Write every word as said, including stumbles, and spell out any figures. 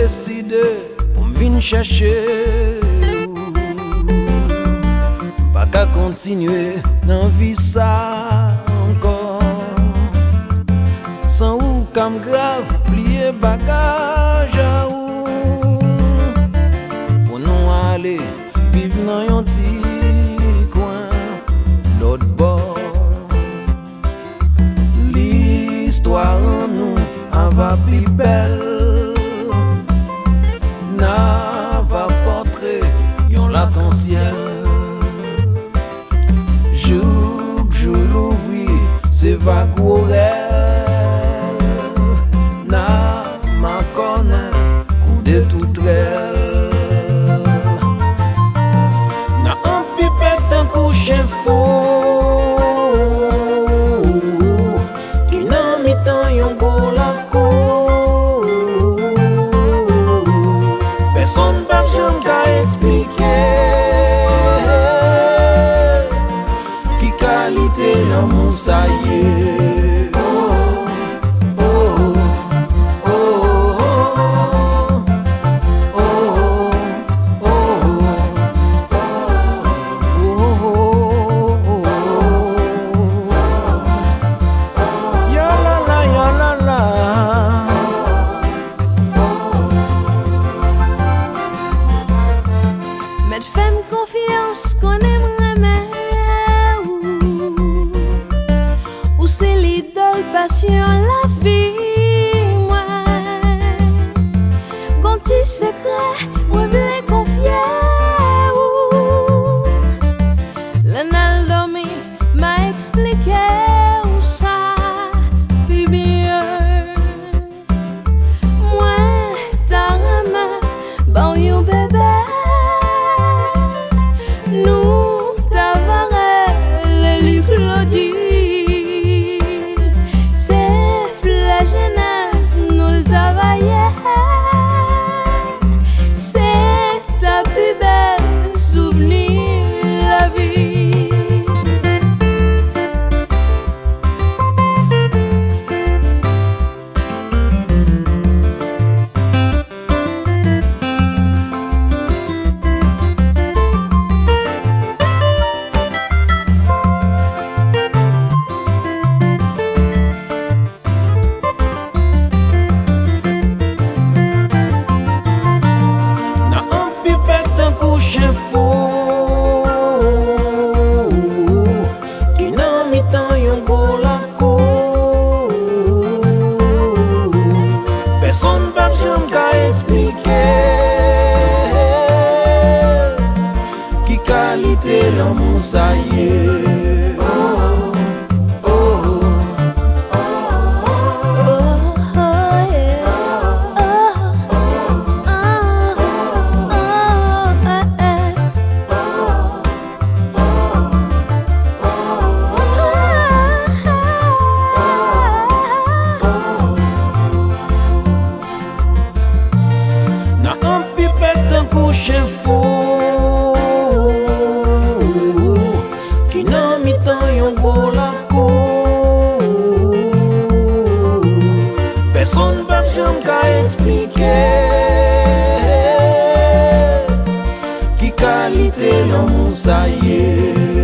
deside pou m vin chèche ou. M pa ka kontinye nan vi sa ankò. San ou ka m grav pliye bagaj a ou. Pou nou ale viv nan yon ti kwen lòt bò. Listwa an nou ava pi bèl. N ava pòtre yon lakansyèl. Jouk jou louvri se vag wòrèl. N a makònen kou de toutrèl. N a anpipè tankou chen fou ki nan mitan yon gwo lakou. Pèsonn p ap janm ka eksplike ki kalite lanmou sa ye. Oh, oh, oh, oh, oh, oh, oh, oh. Mèt fè m konfyans, konnen m renmen ou. Ou se lidòl pasyon lavi mwen. Gon ti sekrè mwen vle konfye ou. Lè n al dòmi, m a eksplike ou sa pi byen. Mwen ta renmen ba w yon bebe. Nou ta va rele li Claudy. Se flè jenès nou l ta va ye. Se ta pi bèl souvni lavi. N a anpipè tankou chen fou ki nan mitan yon gwo lakou. Pèsonn p ap janm ka eksplike ki kalite lanmou sa ye. Oh, oh, oh, oh, oh, yeah. Oh, oh, oh, oh, oh, eh, eh. N a anpipè tankou chen fou ki nan mitan yon gwo lakou. Pèsonn p ap janm ka eksplike ki kalite lanmou sa ye.